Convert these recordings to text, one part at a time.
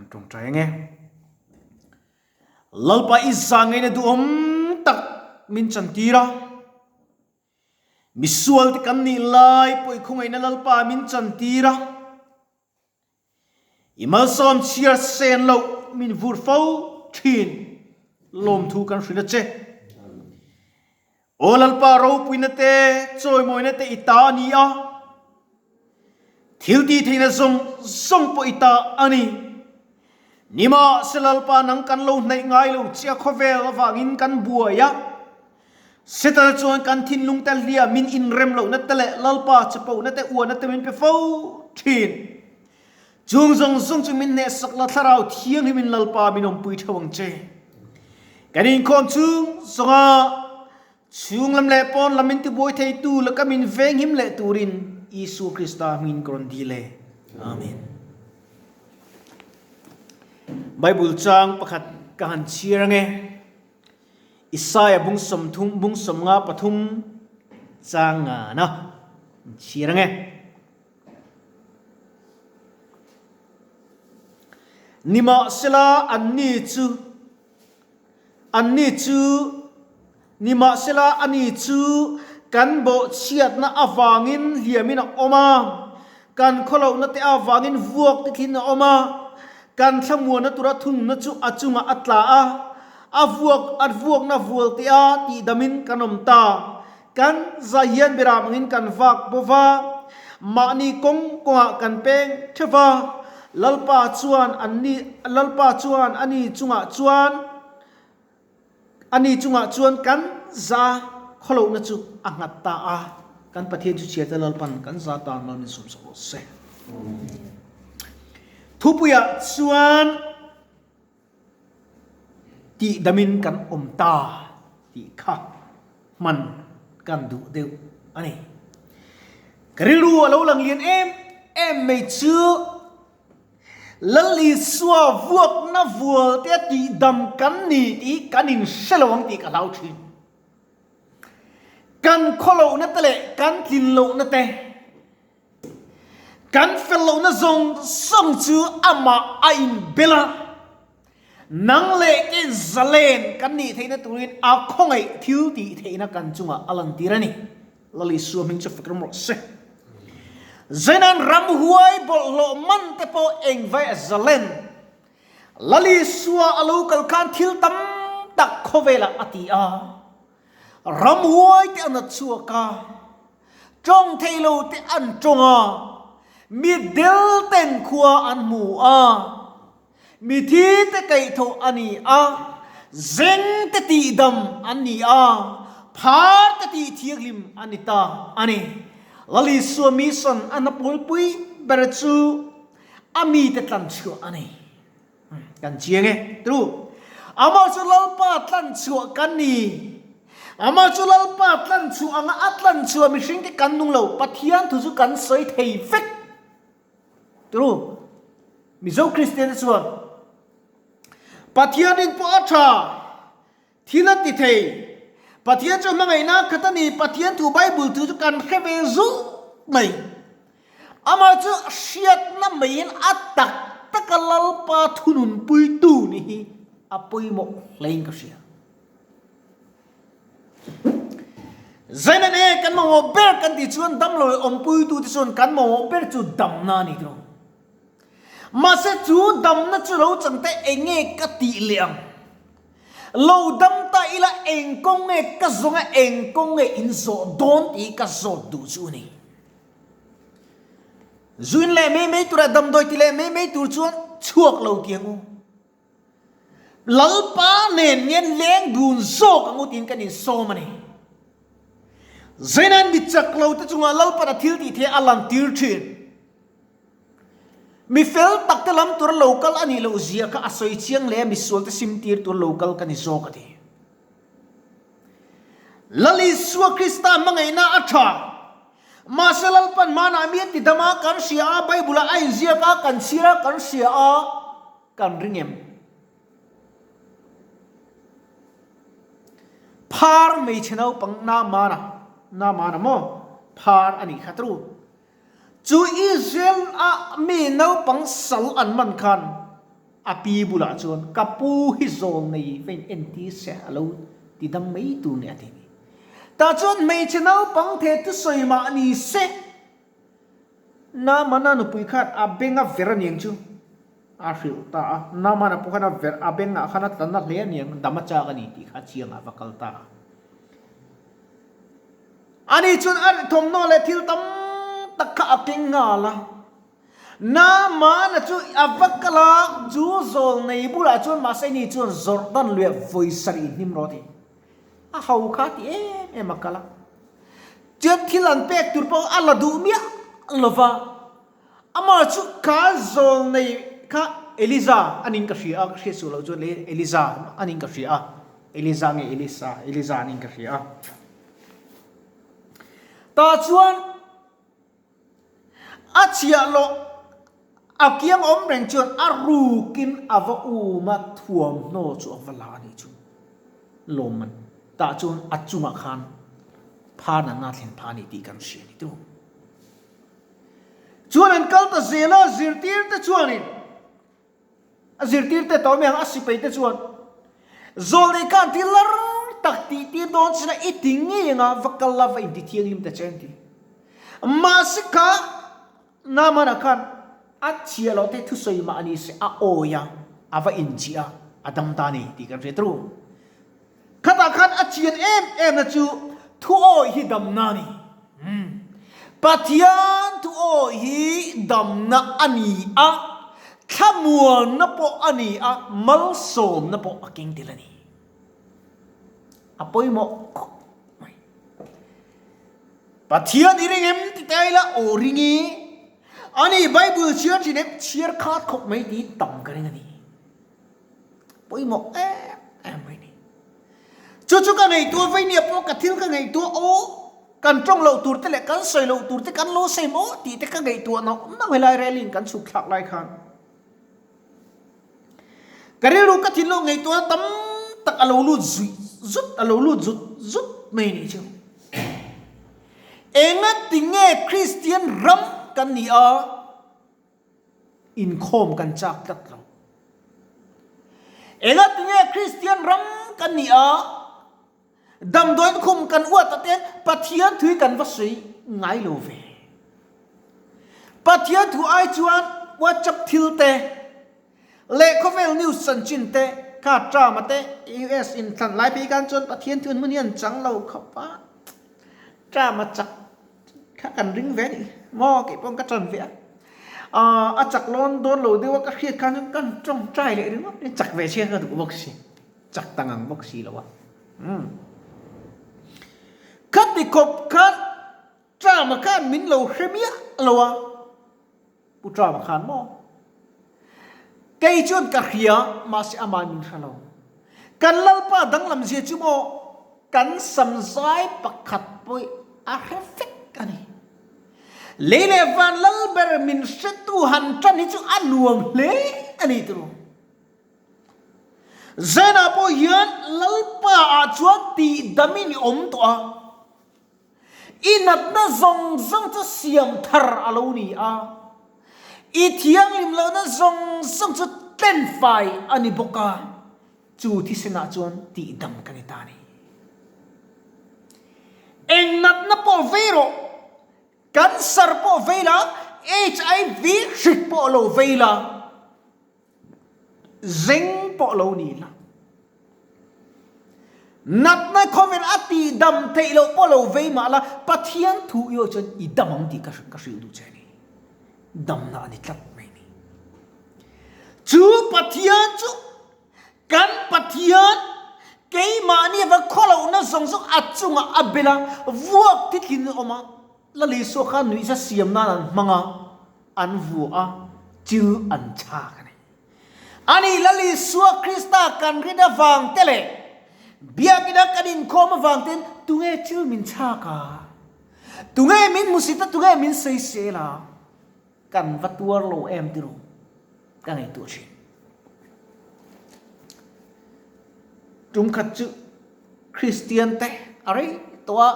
Kan tawngtai ang e. Lalpa i zangaina duhawm tak min chantir a. Misual te kan nih lai pawh i khawngaihna Lalpa min chantir a. I malsawm chhiar sen loh min vur fo thin lawmthu kan hrilh a che. Aw Lalpa ropuina te chawimawina te i ta a ni a, thil tih theihna zawng zawng pawh i ta a ni. Nimahse Lalpa nang kan lo hnaih ngai lo che a khawvel avangin kan buai a, Setana chuan kan thinlung te hliah min inrem lohna te leh Lalpa chapohna te uahna te min pe fo thin. Chung zawng zawng chu min hnehsak la Thlarau Thianghlimin Lalpa min awmpui theuh ang che. Kan inkhawm chung zawnga chhung lam leh pawn lam min tibuai theitu laka min venghim leh turin Isua Krista hmingin ka rawn dil e. Amen. Bible chang pakhat ka han chhiar ange. Isaiah bung 30 bung 53 chang ngana chhiar ange. Nimahsela anni chu anni chu Nimahsela ani chu kan bawhchhiatna avangin hliamin a awm a, kan khawlohna te avangin vuak te thlin a awm a, kan thlamuanna tura thunna chu a chungah a tla a, a vuak a vuakna vual te a tihdamin kan awm ta. Kan zai hian beram angin kan vak bo va, mahni kawng kawngah kan peng theuh va, Lalpa chuan anni Lalpa chuan ani chungah chuan ani chungah chuan kan za khawlohna chu a nghat ta a, kan Pathian chu chhiar te Lalpan kan za tan mal min sawm sak rawh se. Thupuiah chuan Tih damin kan awm ta tih kha hman kan duh deuh a ni. Ka rilru a lo lang lian em em mai chu Lal Isua vuakna vual te a tih dam kan ni tih kan inhre lo ang tih ka hlau thin. Kan khawlohna te leh kan tlin lohna te. Kan fel lohna zawng zawng chu amah a inbel a, nang leh kei zalen kan nih theihna turin a khawngaih thil tih theihna kan chungah a lantir a ni. Lal Isua hming chu fak ram rawh se. Zainan ramhuai bawlhhlawh man te pawh engvai a zalen. Lal Isua a lo kal khan thil tam tak khawvelah a ti a. Ramhuai te an a chhuak a, tawng thei lo te an tawng a, mi del ten khua an hmu a, mi thi te kaihthawh a ni a, zeng te tihdam an ni a, phar te tih thianghlim a ni ta a ni. Lal Isua mission a hnapawlpui ber chu a mite tlanchhuah a ni. Kan chiang e. Tru. Amah chu Lalpa tlan chhuah kan ni. Amah chu Lalpa tlan chhuah anga a tlan chhuah mihring te kan nung lo. Pathian thu chu kan sawi thei vek. Tru. Mizo Kristian te chuan Pathian rin pawh a tha. Thil a ti thei. Pathian chu hmangaihna khat a ni. Pathian thu Bible thu chu kan hre ve zuk mai. Amah chu hriatna maiin a tak taka Lalpa thununpuitu ni hi a pawimawh hlein ka hria. Zaina nge kan mamawh ber kan tih chuan damlo leh awmpuitute chuan kan mamawh ber chu damna a ni tawh. Mahse chu damna chu lo changte eng nge ka tih leh ang? Lo dam ta ila eng kawng nge ka zawng a eng kawng nge in zawh dawn tih ka zawt duh chu a ni. Zuin leh mai mai tur ah damdawi ti leh mai mai tur chuan chhuak lo ti ang u. Lalpa nen ngen leng dun zawk ang u tiin kan insawm a ni. Zainain mi chak lo te chungah Lalpan a thil tih theih a lantir thin. Mi fel tak te lam tura lo kal a nih loh zia kha a sawi chiang hle a, misual te sim tir tura lo kal ka ni zawk a ti. Lal Isua Krista hmangaihna a tha. Mahse Lalpan hmanah mi a ti dam a, kan hria a, Bible-ah a inziak a, kan chhir a, kan hria a, kan ring em? Phar hmeichhe naupang Naamana, Naamana maw? Phar a nih kha tru. Chu Israel-a mi naupang sal an man khan. A pi bulah chuan, Ka pu hi zawl nei vein entir se a lo ti dam mai tur ni a ti ni. Tah chuan hmeichhe naupang the thusawi mah ni se, Namana nupui khan a beng a ver aniang chu a hrilh ta a. Namana pawh khan a ver a bengah khan a tla na hle aniang, dam a chak a ni tih kha chiangah a va kal ta a. Ani chuan a thawmhnaw leh thil tam tak kha a keng nghal a. Namana chu a va kal a, chu zawl nei bulah chuan mahse ni chuan Jordan luia vawi sarih hnim rawh a ti. A ho kha ti em em a kal a. Chuan thil an pek tur pawh a la duh miah lo va. Amah chu kha zawl nei kha Eliza a ning ka hria a, ka hriat suh loh chuan Eliza a ning ka hria a. Eliza nge Elisa, Eliza a ning ka hria a. Tah chuan A chhiah loh a kiang awm reng chuan a rukin a va um a, thuamhnaw chu a va la a nih chu. Lawmman tah chuan a chungah khan phan an a thlen phah a ni tih kan hria a ni tu. Chuan an kal ta zel a, zirtirte chuanin A zirtirte tawh mai ang, a sipaite chuan Zawlnei khan thil lar tak tih tir dawn china i ti ngei anga va kal la va inti thianghlim ta che an ti. Mahse kha Naamana khan a chhia loh te thusawi mah ni se a awi a, a va inchih a, a dam ta a ni tih kan hre tru. Khatah khan a chian em em na chu thu awi hi damna a ni. Pathian thu awi hi damna a ni a, thlamuanna pawh a ni a, malsawmna pawh a keng tel a ni. A pawimawh khawp mai. Pathian i ring em ti ta ila aw ring i, ani Bible chhiar thin em chhiar khat khawp mai tih tam ka ring a ni. Pawimawh em em mai ni. Chu chu ka ngaihtuah vei nia pawh ka thil ka ngaihtuah aw, kan tawng loh tur te leh kan sawi loh tur te kan lo sawi maw tih te ka ngaihtuah nauh nauh helai rallying kan chhuk thlak lai khan. Ka rilru ka thinlung ngaihtuahna tam tak a lo lut zuih zut a lo lut zut zut mai ni chu. Engatinge Kristian ram kan ni a? Inkhawm kan chak tlat lo. Engatinge Kristian ram kan nih a, damdawiin khum kan uat ah te Pathian thui kan va sawi ngai lo ve. Pathian thu ai chuan WhatsApp thil te leh khawvel news chanchin te kha Trump a te US in thlan lai phei khan chuan Pathian thu an hmun hi an chang lo khawp a, Trump a chak Kha kan ring ve a ni maw kei pawh ka tan ve a, a chak lawn dawn lo deuh a ka hriat khan chuan kan tawngtai leh ringawt mai chak ve chiang ka duh bawk si, chak ta ngang bawk si lo a umm. Khati khawp khan Trump-a khan min lo hre miah lo a. Pu Trump khan maw? Kei chuan ka hria, mahse amah min hre lo. Kan Lalpa danglam zia chu maw kan samzai pakhat pawh a hre vek a ni. Lei leh van lal ber min hretu han tan hi chu a nuam hle a ni turu. Zenah pawh hian Lalpa ah chuan tihdamin i awm tawh a. I natna zawng zawng chu siam thar a lo ni a, i thianghlim lohna zawng zawng chu tlenfai a ni bawk a, chu thisenah chuan tihdam ka ni ta a ni. Eng natna pawh vei rawh, cancer pawh vei la, HIV hrik pawh lo vei la, Zeng pawh lo ni la. Natna khawvel a tih dam theih loh pawh lo vei mah la, Pathian thu i awih chuan i dam ang tih ka hrilh duh che a ni. Damna a ni tlat mai ni. Chu Pathian chu kan Pathian keimahni ava khawlohna zawng zawng a chungah a bel a, vuak thithlin a awm a, La Isua kha nuihza siam nan an hmang a, an vuah a, chil an chhak a ni. Ani Lal Isua Krista kan rin avang te leh biakina kan inkhawm avang ten tunge chil min chhak a, tunge min hmusit a, tunge min sawisel a, kan va tuar lo em ti ru ka ngaihtuah thin. Tum khat chu Kristian te a rei tawh a.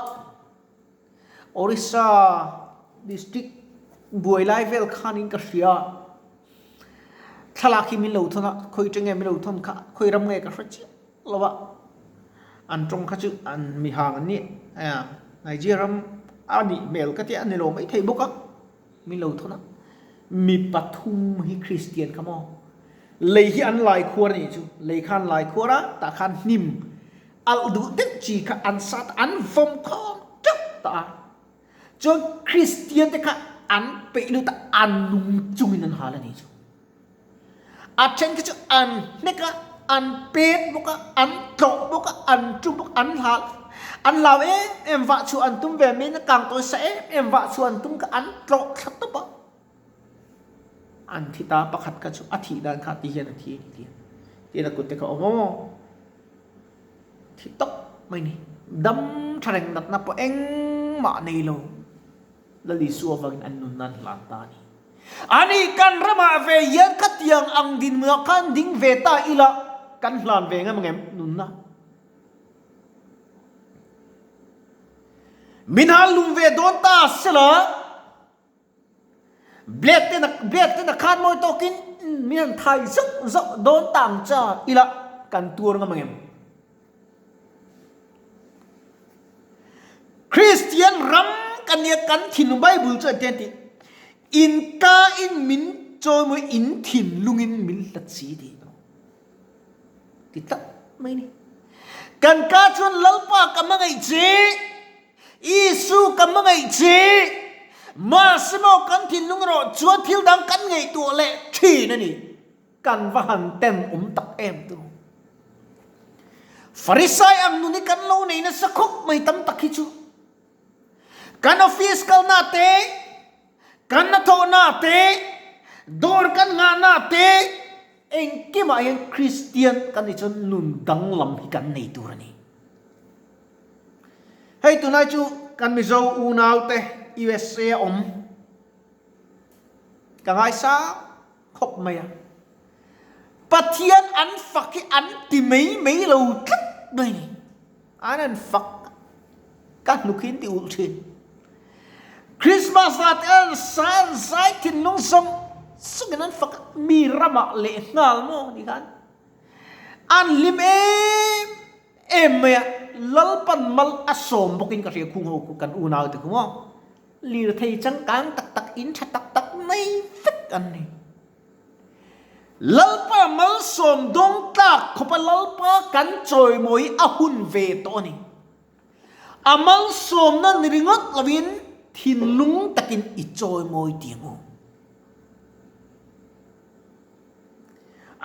Orissa district buai lai vel khanin ka hria. Thlalak hi min lo thawn a, khawi ṭe nge min lo thawn kha, khawi ram nge ka hre chiah lo a. An ṭawng kha chu an mi hang an ni a, Nigeria ram a nih hmel ka tia a ni lo maithei bawk a, min lo thawn a. Mi pathum hi Kristian kha maw? Lei hi an lai khuar a nih chu, lei kha an lai khuar a, tah khan hnim alh duh deuh chi kha an sat a, an vawm khawm teuh ta a. Chuan Kristian te kha an peih lut a, an nung chungin an hal a nih chu. A then kha chu an hnek a, an pet bawk a, an tlawh bawk a, an tum bawk a, an hal an hlau em em vah chhuah an tum ve mai na kang tawi sa em em vah chhuah an tum kha an tlawh thla tawp a. An thi ta pakhat kha chu a thih dan kha ti hian a thi a ni tia. Tiin a kut te kha awm aw. Thi tawp mai ni. Dam tha reng natna pawh engmah nei lo. Lal Isua avangin an nunna an hlan ta a ni. Ani kan ramah ve hian khatiang ang dinhmunah khan ding ve ta ila kan hlan ve ngam angem nunna? Min hal lum ve dawn ta sela. Blade te na blade te na khan mawi tawkin min han thai zauh zauh dawn ta ang cha ila kan tuar ngam angem? Kristian ram kan nia kan thinlung Bible chu an ti an ti in ka in min chawimawi in thinlungin min hlat si ti ti tlat mai ni. Kan ka chuan Lalpa ka hmangaih che. Isu ka hmangaih che, mahse maw kan thinlung erawh chuan thil dang kan ngaihtuah leh thin a ni. Kan va han ten awm tak em tu. Farisai ang nun hi kan lo nei nasa khawp mai tam tak hi chu. Kan office kalna te, kan hnathawhna te, dawr kan nghahna te, engkimah hian Kristian kan nih chuan nun danglam hi kan nei tur a ni. Hei tunlai chu kan Mizo unaute USA a awm ka ngaisang khawp mai a. Pathian an fak hi an ti mai mai lo tlat mai ni. An an fak ka hnuk hi an ti ulh thin. Christmas ah te an sa an zai thinlung zawng zawngin an fak a, mi ramah lehnghal maw ni khan. An hlim em em mai a, Lalpan mal a sawm bawkin ka hria khung ho khu kan unau te khu maw? Lirthei changkang tak tak in tha tak tak mai vek an ni. Lalpa malsawm dawng tlak khawpa Lalpa kan chawimawi a hun ve tawh a ni. A malsawmna ni ringawt lovin thinlung takin i chawimawi tiang u.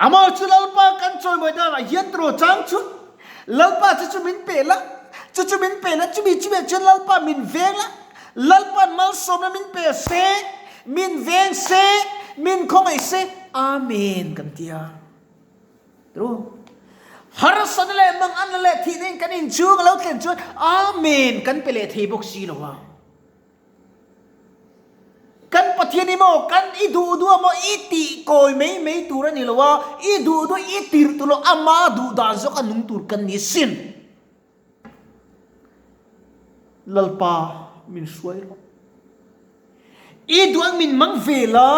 Amah chu Lalpa kan chawimawi danah hian tiraw chang chu Lalpa chu chu min pe la, chu chu min pe la, chumi chumi chuan Lalpa min veng la, Lalpa'n malsawmna min pe se, min veng se, min khawngaih se, Amen kan ti a. Tiraw? Harsatna leh manganna leh thihna in kan inchhung a lo thlen chuan Amen kan pe leh thei bawk si lo a. Kan Pathian hi maw kan i duh duh a maw i tih kawi mai mai tur a ni lo a, i duh duh i tirh tur lo ama duh dan zawk a nung tur kan ni sin. Lalpa min hruai rawh. I duh ang min mang ve la,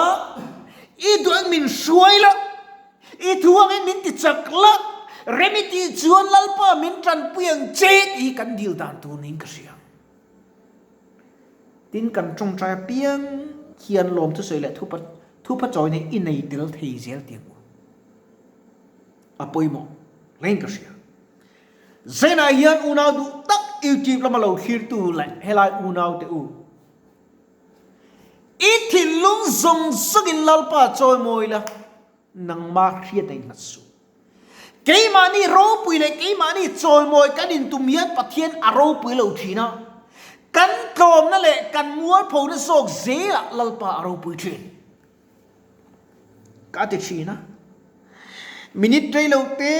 i duh ang min hruai la, i thu angin min ti chak la, rem i tih chuan Lalpa min tanpui ang che tih hi kan dil dan tur niin ka hria. Tin, kan tawngtai apiang hian lawm thusawi leh thupa thupha chawina i nei tel thei zel tih ang u. A pawimawh reng ka hria. Zainah hian unau duh tak YouTube lama lo thlirtu leh helai unau te u, i thinlung zawng zawngin Lalpa chawimawi la, nangmah hriat a innghat suh. Keimahni ropui leh keimahni chawimawi kan intum hian Pathian a ropui lo thin a, kan tlawmna leh kan mualphona zawk zelah Lalpa a ropui thin. Ka ti thin a, minute rei lo te,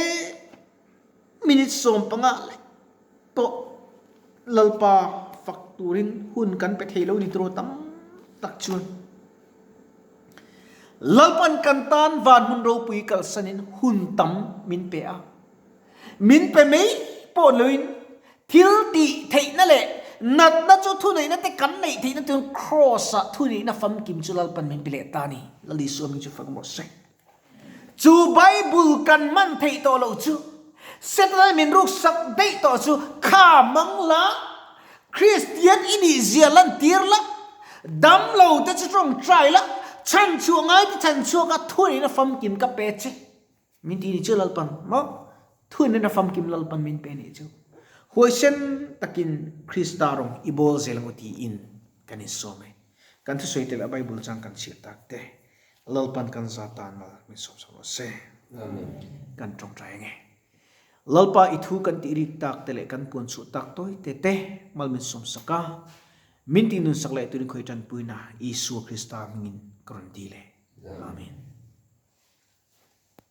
minute 15 lek pawh Lalpa fak turin hun kan pe thei lo ni tiraw tam tak chuan. Lalpan kan tan van hmun ropui kalsanin hun tam min pe a. Min pe mai pawh loin thil tih theihna leh natna chu thuneihna te kan neih theihna chuan Kraws-ah thuneihna famkim chu Lalpan min pe leh ta a ni. Lal Isua hming chu fak rawh se. Chu Bible kan man theih tawh loh chu, Setana min ruksak daih tawh chu kha mang la, Kristian i nih zia lantir la, dam lo te chu tawngtai la, chhanchhuah ngai te chhanchhuak a thuneihna famkim ka pe che. Min ti ni chu Lalpan maw? Thuneihna famkim Lalpan min pe nih chu. Huaisen takin Krista rawng i bawl zel ang u tiin kan insawm e. Kan thusawi tel a Bible chang kan chhiar tak te Lalpan kan za tan mal min sawm sak rawh se. Amen. Kan tawngtai ange. Lalpa i thu kan tih rik tak te leh kan puan chhuah tak tawi te te mal min sawm sak a, min tih nun sak leh turin khawi tanpuina Isua Krista hmingin ka rawn dil e. Amen.